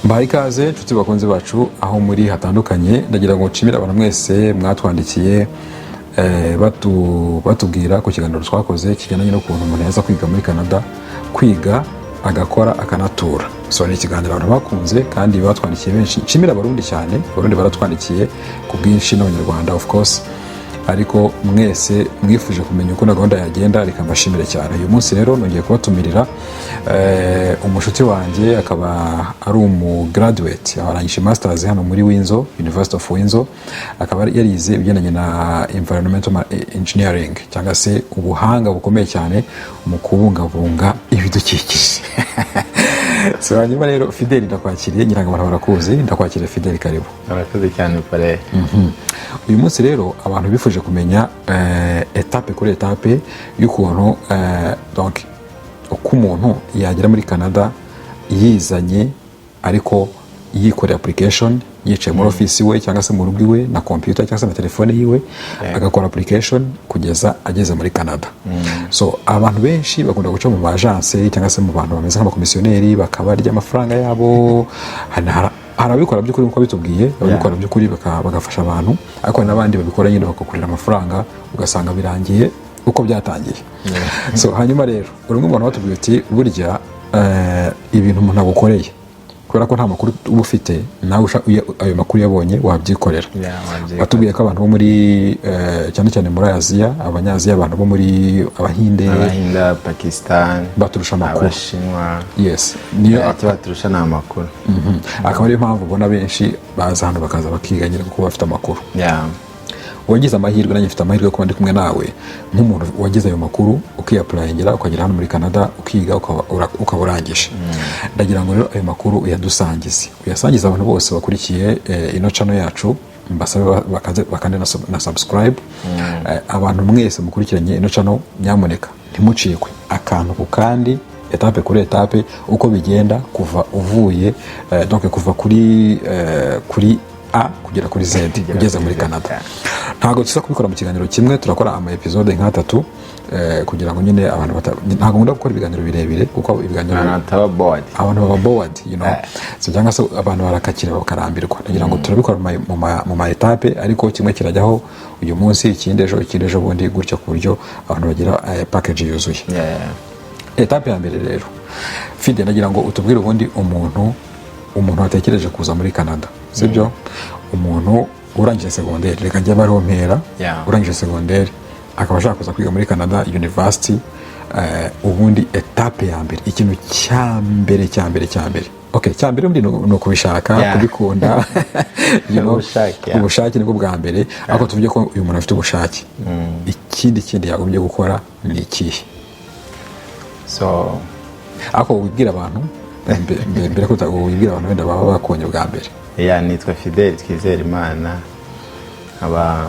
Mbahaye ikaze, inshuti bakunzi bacu, aho muri hatandukanye. Ndagira ngo nshimire abantu mwese mwatwandikiye batubwira ku kiganiro twakoze kigendanye n'ukuntu umuntu yaza kwiga muri Canada, kwiga, agakora, akanatura. So ni ikiganiro abantu bakunze kandi batwandikiye benshi. Nshimira Abarundi cyane, Abarundi baratwandikiye ku bwinshi n'Abanyarwanda, of course, ariko mwese mwifuje kumenya uko na gahunda yagenda, reka mbashimire cyane. Uyu munsi rero nongeye kubatumirira umushuti wanjye, akaba ari umu graduate, arangije masters hano muri Windsor, University of Windsor, akaba yarize ibigendanye na environmental engineering, cyangwa se ubuhanga bukomeye cyane mu kubungabunga ibidukikije. So hanyuma rero, Fidel, ndakwakiriye. Ngira ngo abantu barakuzi. Ndakwakiriye, Fidel, karibu. Murakoze cyane, Pare. Uyu munsi rero abantu bifuje kumenya étape kuri étape y'ukuntu donc uko umuntu yagera muri Canada yizanye, ariko yikoreye application, yicaye muri ofisi iwe cyangwa se mu rugo iwe na computer cyangwa se na telefone yiwe, agakora application kugeza ageze muri Canada. So abantu benshi bakunda guca mu ma agence cyangwa se mu bantu bameze nk'abakomisiyoneri, bakabarya amafaranga yabo. Hari ababikora by'ukuri nk'uko bitubwiye, ababikora by'ukuri bagafasha abantu, ariko hari n'abandi babikora nyine bakakurira amafaranga, ugasanga birangiye uko byatangiye. So hanyuma rero uri umwe mu bantu batubwiye uti burya ibintu umuntu agukoreye, kubera ko nta makuru uba ufite, nawe ayo makuru uyabonye wabyikorera. Yeah, wabyikorera. Watubwiye ko abantu bo muri cyane cyane muri Aziya, Abanyaziya, abantu bo muri Abahinde, Abahinda, Pakistan, baturusha amakuru. Abashinwa. Yes, niyo. Icyo baturusha ni amakuru. Akaba ariyo mpamvu ubona benshi baza hano, bakaza bakiga nyine kuko bafite amakuru. Wagize amahirwe, nanjye mfite amahirwe yo kuba ndi kumwe nawe nk'umuntu wagize ayo makuru, ukiyapplyingira, ukagera hano muri Canada, ukiga, ukaba urangije. Ndagira ngo rero ayo makuru uyadusangize, uyasangize abantu bose bakurikiye ino channel yacu. Mbasabe bakande na subscribe. Abantu mwese mukurikiranye ino channel, nyamuneka ntimucikwe akantu ku kandi, étape kuri étape, uko bigenda kuva uvuye donc kuva kuri A kugera kuri Z ugeze muri kuri Z. Canada. Ntabwo tuza kubikora mu kiganiro kimwe, turakora ama episode nk'atatu kugira ngo nyine abantu ntabwo nkunda gukora ibiganiro birebire, kuko ibiganiro Abantu bataba bored. Abantu baba bored. So, cyangwa se abantu barakakira, bakarambirwa. Ndagira ngo turabikora mu ma étape, ariko kimwe kirajyaho uyu munsi, ikindi ejo, ikindi ejo bundi, gutyo, ku buryo abantu bagira package yuzuye. Étape ya mbere rero, Fide, ndagira ngo utubwire ubundi umuntu watekereje kuza muri Canada, sibyo, umuntu urangije segonderi, reka njye bariho mpera, urangije segonderi akaba ashaka kuza kwiga muri Canada university, ubundi étape ya mbere, ikintu cya mbere, cya mbere, cya mbere, okay, cya mbere ubundi ni ukubishaka, kubikunda. Ubushake, yeah. Ubushake nibwo bwa mbere, ariko tuvuge ko uyu muntu afite ubushake, ikindi kindi yagombye gukora ni ikihe? So ariko wibwira abantu mbere ko wibwira abantu wenda baba bakubonye bwa mbere. Yeah, nitwa Fidel Twizerimana, nkaba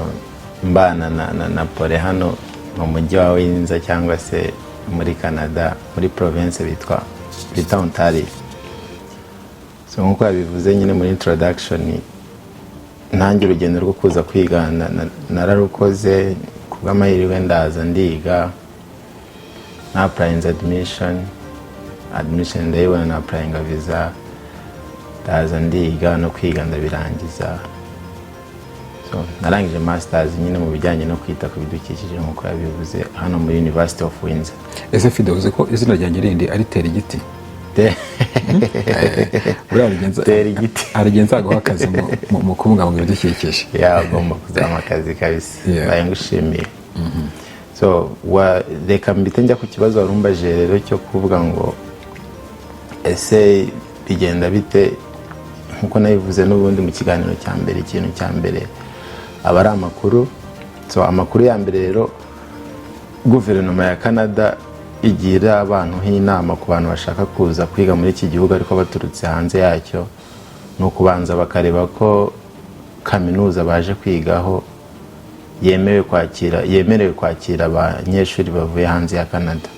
mbana na Pole hano mu mujyi wa Windsor, cyangwa se muri Canada, muri province bita Ontario. So nk'uko yabivuze nyine muri introduction, nanjye urugendo rwo kuza kwiga nararukoze. Ku bw'amahirwe ndaza ndiga, na applyinze admission ndayibona, na applyinga visa, ndaza ndiga, no kwiga ndabirangiza. So narangije masters nyine mu bijyanye no kwita ku bidukikije, nk'uko yabivuze, hano muri University of Windsor. Ese Fide, uzi ko izina ryanjye rindi ari Tera Igiti? Buriya Tera igiti. Hari igihe nzaguha akazi mu kubungabunga ibidukikije. Yagomba kuzampa akazi kabisa. Mbaye ngushimiye. So reka mbite njya ku kibazo warumbajije rero cyo kuvuga ngo ese bigenda bite. Nkuko nabivuze n'ubundi mu kiganiro cya mbere, ikintu cya mbere aba ari amakuru. So amakuru ya mbere rero guverinoma ya Canada igira abantu nk'inama ku bantu bashaka kuza kwiga muri iki gihugu ariko baturutse hanze yacyo, ni ukubanza bakareba ko kaminuza baje kwigaho yemerewe kwakira abanyeshuri bavuye hanze ya Canada.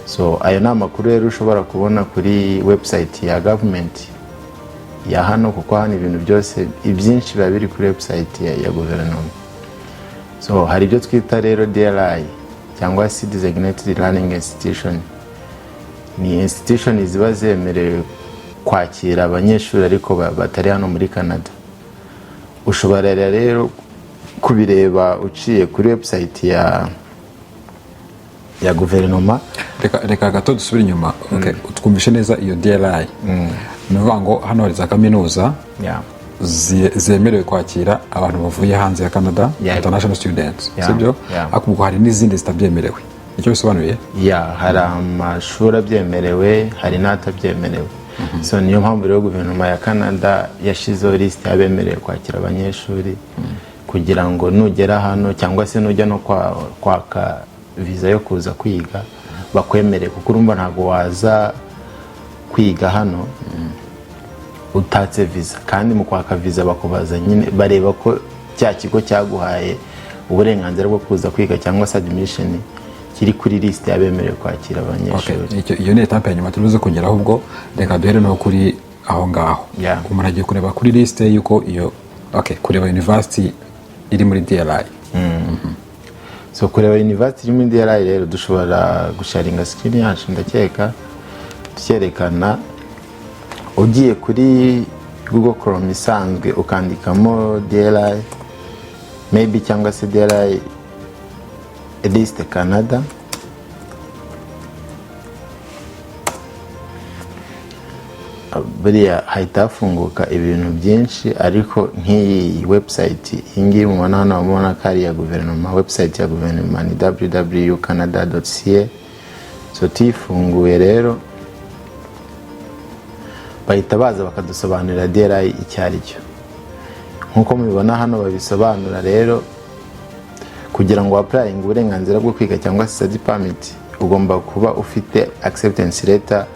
So ayo ni amakuru rero ushobora kubona kuri website ya government ya hano, kuko hano ibintu byose, ibyinshi biba biri kuri website ya guverinoma. So hari ibyo twita rero DLI, cyangwa se designated learning institution. Ni institution ziba zemerewe Kwakira abanyeshuri ariko batari hano muri Canada. Ushobora rero kubireba uciye kuri website ya guverinoma. Reka gato dusubire inyuma. Okay, twumvishe neza iyo DLI. Ni ukuvuga ngo hano hari za kaminuza zemerewe kwakira abantu bavuye hanze ya Canada, international students, sibyo? Yeah. Ariko ubwo hari n'izindi zitabyemerewe, nicyo bisobanuye? Ya, hari amashuri abyemerewe, hari n'atabyemerewe. So niyo mpamvu rero guverinoma ya Canada yashyizeho lisite y'abemerewe kwakira abanyeshuri, kugira ngo nugera hano cyangwa se nujya no kwaka viza yo kuza kwiga bakwemere, kuko urumva ntabwo waza kwiga hano utatse viza. Kandi mu kwaka viza bakubaza nyine, bareba ko cya kigo cyaguhaye uburenganzira bwo kuza kwiga cyangwa se admission kiri kuri lisite y'abemerewe kwakira abanyeshuri. Iyo ni étape ya nyuma turibuze kongeraho. Ubwo reka duhere no kuri aho ngaho. Umuntu agiye kureba kuri lisite y'uko iyo, okay, kureba university iri muri DLI. So kureba university iri muri DLI rero, dushobora gusharinga screen yacu, ndakeka tukerekana. Ugiye kuri Google Chrome isanzwe, ukandikamo DLI maybe cyangwa se DLI list Canada, buriya hahita hafunguka ibintu byinshi. Ariko nk'iyi website, iyi ngiyi mubona hano, mubona ko ari iya guverinoma. Website ya guverinoma ni www.canada.ca. So tuyifunguye rero, bahita baza bakadusobanurira DLI icyo ari cyo. Nk'uko mubibona hano babisobanura rero, kugira ngo applying uburenganzira bwo kwiga cyangwa se study permit, ugomba kuba ufite acceptance letter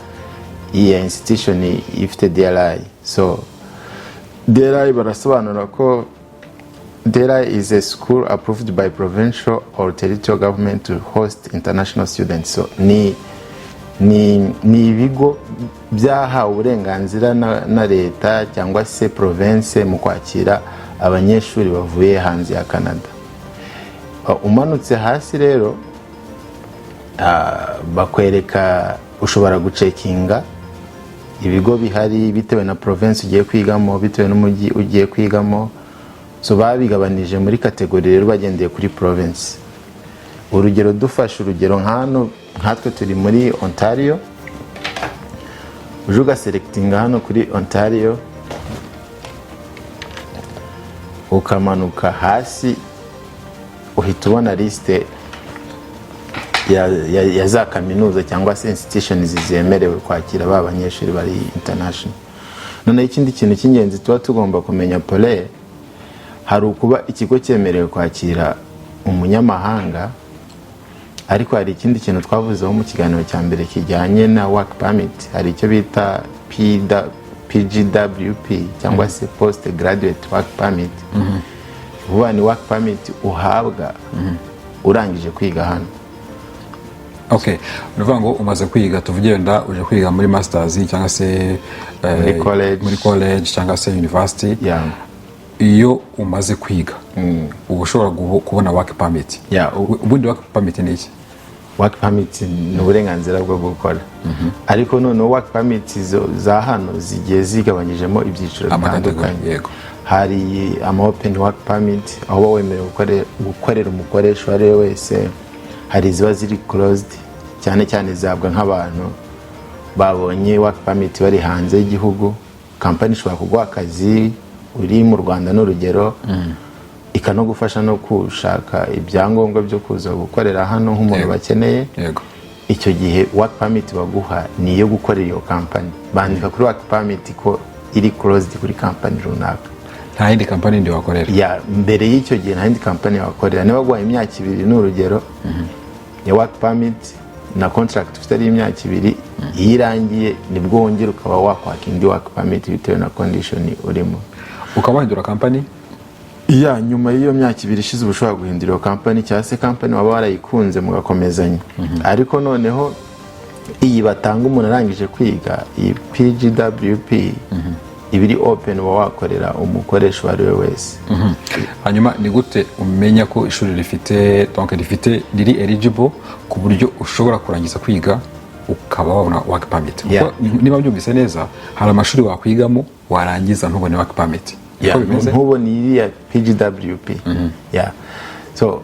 ya institution ifite DLI. So DLI barasobanura ko DLI is a school approved by provincial or territorial government to host international students. So ni ibigo byahawe uburenganzira na leta cyangwa se province mu kwakira abanyeshuri bavuye hanze ya Canada. Umanutse hasi rero, bakwereka ushobora gucekinga ibigo bihari bitewe na province ugiye kwigamo, bitewe n'umujyi ugiye kwigamo. So babigabanije muri category rero bagendeye kuri province. Urugero, dufashe urugero nka hano, nkatwe turi muri Ontario, uje ugaselectinga hano kuri Ontario, ukamanuka hasi, uhita ubona lisite ya za kaminuza cyangwa se institutions zemerewe kwakira ba banyeshuri bari international. Noneho ikindi kintu cy'ingenzi tuba tugomba kumenya pole, hari ukuba ikigo cyemerewe kwakira umunyamahanga, ariko hari ikindi kintu twavuzeho mu kiganiro cya mbere kijyanye na work permit. Hari icyo bita PGWP cyangwa se post graduate work permit. Vuba ni work permit uhabwa urangije kwiga hano. Okay, ni ukuvuga ngo umaze kwiga, tuvuge wenda uje kwiga muri masters cyangwa se Muri college. Muri college cyangwa se university. Iyo umaze kwiga uba ushobora kubona work permit. Ubundi work permit ni iki? Work permit ni uburenganzira bwo gukora. Ariko noneho work permit za hano zigiye zigabanyijemo ibyiciro Amacategory, bitandukanye. Hari ama open work permit, aho uba wemerewe gukorera umukoresha uwo ari we wese. Hari iziba ziri closed, cyane cyane zihabwa nk'abantu babonye work permit bari hanze y'igihugu. Kampani ishobora kuguha akazi uri mu Rwanda n'urugero, ikanagufasha no gushaka ibyangombwa byo kuza gukorera hano nk'umuntu bakeneye. Icyo gihe work permit baguha ni iyo gukorera iyo kampani. Bandika kuri work permit ko iri closed kuri kampani runaka. Nta yindi kampani yindi wakorera. Ya, mbere y'icyo gihe nta yindi kampani wakorera. Niba baguhaye imyaka 2, ni urugero, ya work permit na contract ufite ari imyaka 2, iyo irangiye nibwo wongera ukaba wakwaka indi work permit bitewe na condition urimo. Ukaba wahindura kampani. Ya, nyuma y'iyo myaka 2 ishize uba ushobora guhindura iyo kampani, cyangwa se kampani waba warayikunze mugakomezanya. Ariko noneho iyi batanga umuntu arangije kwiga, iyi PGWP, iba iri open, uba wakorera umukoresha uwo ari we wese. Hanyuma ni gute umenya ko ishuri rifite, donc rifite, riri eligible ku buryo ushobora kurangiza kwiga ukaba wabona work permit. Kuko niba byumvise neza, hari amashuri wakwigamo warangiza ntubone work permit. Niko bimeze? Ntubone iriya PGWP. Yeah. So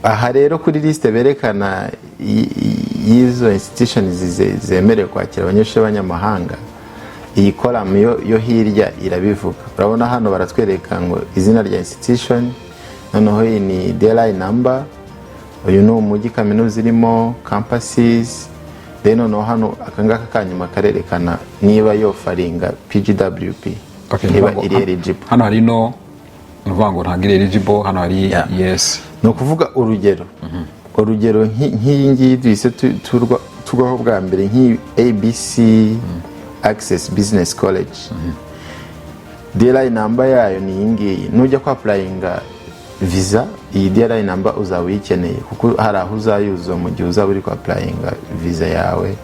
aha rero kuri liste berekana y'izo institutions zemerewe kwakira abanyeshuri b'abanyamahanga, iyi column yo hirya irabivuga. Urabona hano baratwereka ngo izina rya institution, noneho iyi ni DLI number, uyu ni umujyi kaminuza irimo, campuses, then noneho hano akangaka kanyuma karerekana niba yofferinga PGWP, niba ni ukuvuga iri ngo eligible. Hano hari no, ni ukuvuga ngo ntabwo iri eligible, hano hari yes. Ni ukuvuga urugero nk'iyi ngiyi duhise tugwaho bwa mbere, nk'iyi ABC Access Business College, DLI number yayo ni iyi ngiyi. Nujya kwa applyinga visa, iyi DLI number uzaba uyikeneye, kuko hari aho uzayuzuza mu gihe uzaba uri kwa applyinga visa yawe.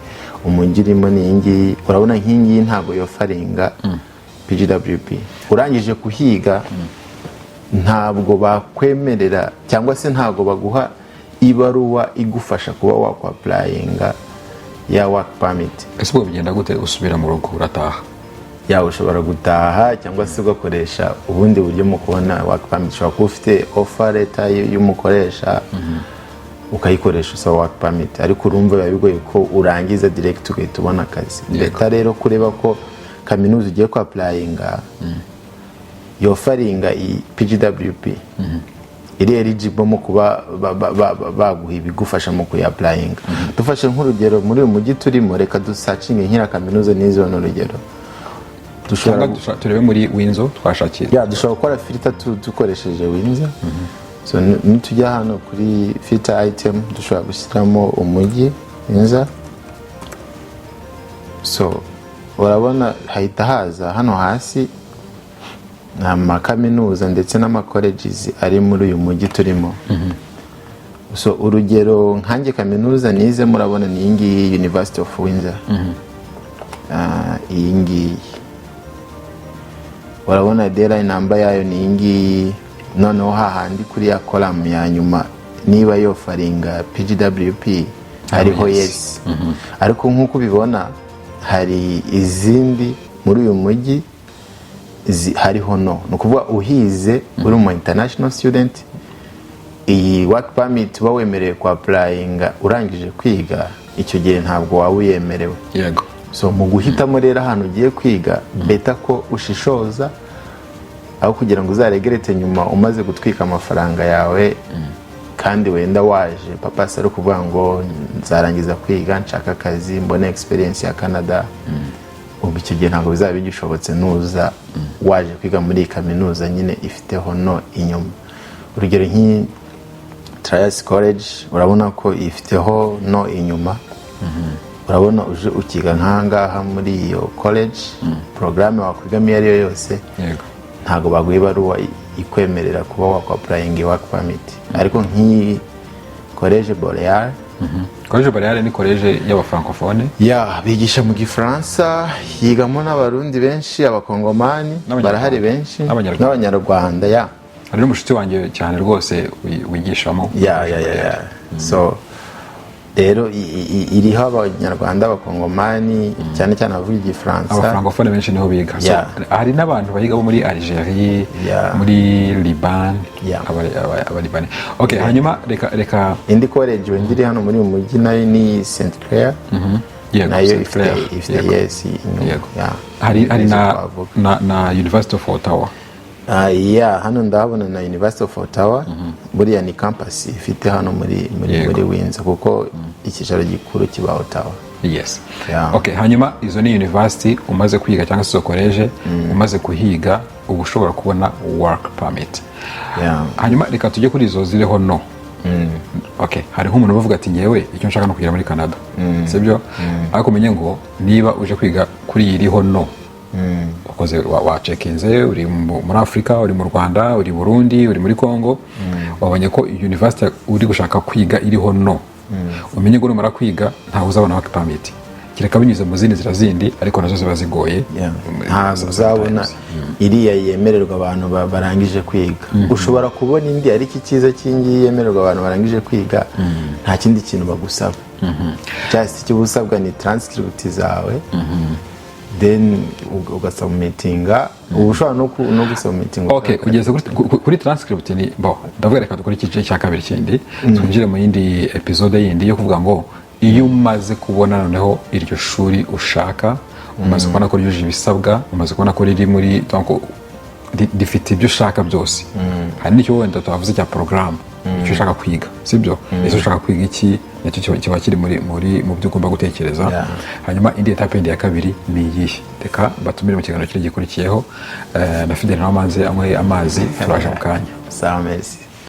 Umujyi urimo ni iyi ngiyi. Urabona nk'iyi ngiyi ntabwo yofferinga PGWP. Urangije kuhiga, ntabwo bakwemerera cyangwa se ntabwo baguha ibaruwa igufasha kuba wakwapplyinga ya work permit. Ese ubwo bigenda gute? Usubira mu rugo, urataha? Yawe ushobora gutaha cyangwa se ugakoresha ubundi buryo mu kubona work permit. Ushobora kuba ufite offer letter y'umukoresha, ukayikoresha usaba work permit, ariko urumva biba bigoye ko urangiza direct ugahita ubona akazi. Better rero kureba ko kaminuza ugiye kwapplyinga yofferinga iyi PGWP, iri eligible mu kuba baguha ibigufasha mu kuyapplyinga. Dufashe nk'urugero muri uyu mujyi turimo, reka dusearchinge nk'iriya kaminuza n'izo, ni urugero, dushobora Cyangwa turebe muri Windsor twashakiye. Ya, dushobora gukora filter dukoresheje Windsor. So nitujya hano kuri filter item, dushobora gushyiramo umujyi Windsor. So urabona hahita haza hano hasi ni amakaminuza ndetse n'amacolleges ari muri uyu mujyi turimo. So urugero nkanjye kaminuza nize, murabona ni iyi ngiyi, University of Windsor. Ah, iyi ngiyi urabona DLI number yayo ni iyi ngiyi. Noneho hahandi kuri ya column ya nyuma, niba yofferinga PGWP, hariho yes. Yes. Ariko nk'uko ubibona, hari izindi muri uyu mujyi hariho no. Ni ukuvuga uhize uri umu international student, iyi work permit uba wemerewe kwa applyinga urangije kwiga, icyo gihe ntabwo waba uyemerewe. So mu guhitamo rero ahantu ugiye kwiga, better ko ushishoza aho kugira ngo uzaregrette nyuma umaze gutwika amafaranga yawe, kandi wenda waje purpose ari ukuvuga ngo nzarangiza kwiga nshaka akazi, mbone experience ya Canada. Ubwo icyo gihe ntabwo bizaba bigishobotse nuza waje kwiga muri iyi kaminuza nyine ifiteho no inyuma. Urugero nk'iyi Trias College, urabona ko ifiteho no inyuma. Urabona uje ukiga nk'ahangaha muri iyo college, porogaramu wakwigamo iyo ari yo yose, ntabwo baguha ibaruwa ikwemerera kuba wakwapplyinga work permit. Ariko nk'iyi Collège Boréal, Collège Boréal ni collège y'abafrancophone. Ya, bigisha mu Gifaransa, yigamo n'Abarundi benshi, Abakongomani N'Abanyarwanda. barahari benshi. N'Abanyarwanda. N'Abanyarwanda, ya. Hari n'umushuti wanjye cyane rwose wigishamo. Ya, so rero iriho Abanyarwanda, Abakongomani, cyane cyane abavuga Igifaransa. Abafrancophone benshi niho biga. So, hari n'abantu bayiga bo muri Algerie, muri Liban, Abalibani. Okay, hanyuma reka Indi college wenda iri hano muri uyu mujyi nayo ni St Clair. Nayo St. ifite Clair. ifite yes inyuma. Yeah. Hari Nizo na, twavuga. na University of Ottawa. Ah, yeah, hano ndahabona na University of Ottawa. Buriya ni campus ifite hano muri muri Windsor, kuko icyicaro gikuru kiba Ottawa. Okay, hanyuma izo ni university umaze kwiga cyangwa se izo college umaze kuhiga, uba ushobora kubona work permit. Hanyuma reka tujye kuri izo ziriho no. Okay, hari nk'umuntu ubavuga ati: "Ngewe icyo nshaka no kugera muri Canada," sibyo? Ariko umenye ngo niba uje kwiga kuri iyi iriho no, wakoze wacheckinze, uri muri Afurika, uri mu Rwanda, uri Burundi, uri muri Congo, wabonye ko university uri gushaka kwiga iriho no, umenye ngo numara kwiga ntawe uzabona work permit. Kereka binyuze mu zindi nzira zindi, ariko nazo ziba zigoye. Ntabwo uzabona iriya yemererwa abantu barangije kwiga. Ushobora kubona indi, ariko icyiza cy'ingiyi yemererwa abantu barangije kwiga, nta kindi kintu bagusaba. Just icyo uba usabwa ni transcript zawe, then ugasubmittinga. Uba ushobora no gusubmittinga. Okay, kugeza kuri transcript ni bo. Ndavuga reka dukore igice cya kabiri kindi, twinjire mu yindi episode yindi yo kuvuga ngo iyo umaze kubona noneho iryo shuri ushaka, umaze kubona ko ryujuje ibisabwa, umaze kubona ko riri muri, donc rifite ibyo ushaka byose, hari n'icyo wenda twavuze cya porogaramu, icyo ushaka kwiga, sibyo? Ese ushaka kwiga iki? Nacyo kiba kiri muri mu byo ugomba gutekereza. Hanyuma indi étape yindi ya kabiri ni iyihe? Reka batumire mu kiganiro kiri gikurikiyeho. Na Fidel nawe amanze anywe amazi, turaje mu kanya. Sawa, merci.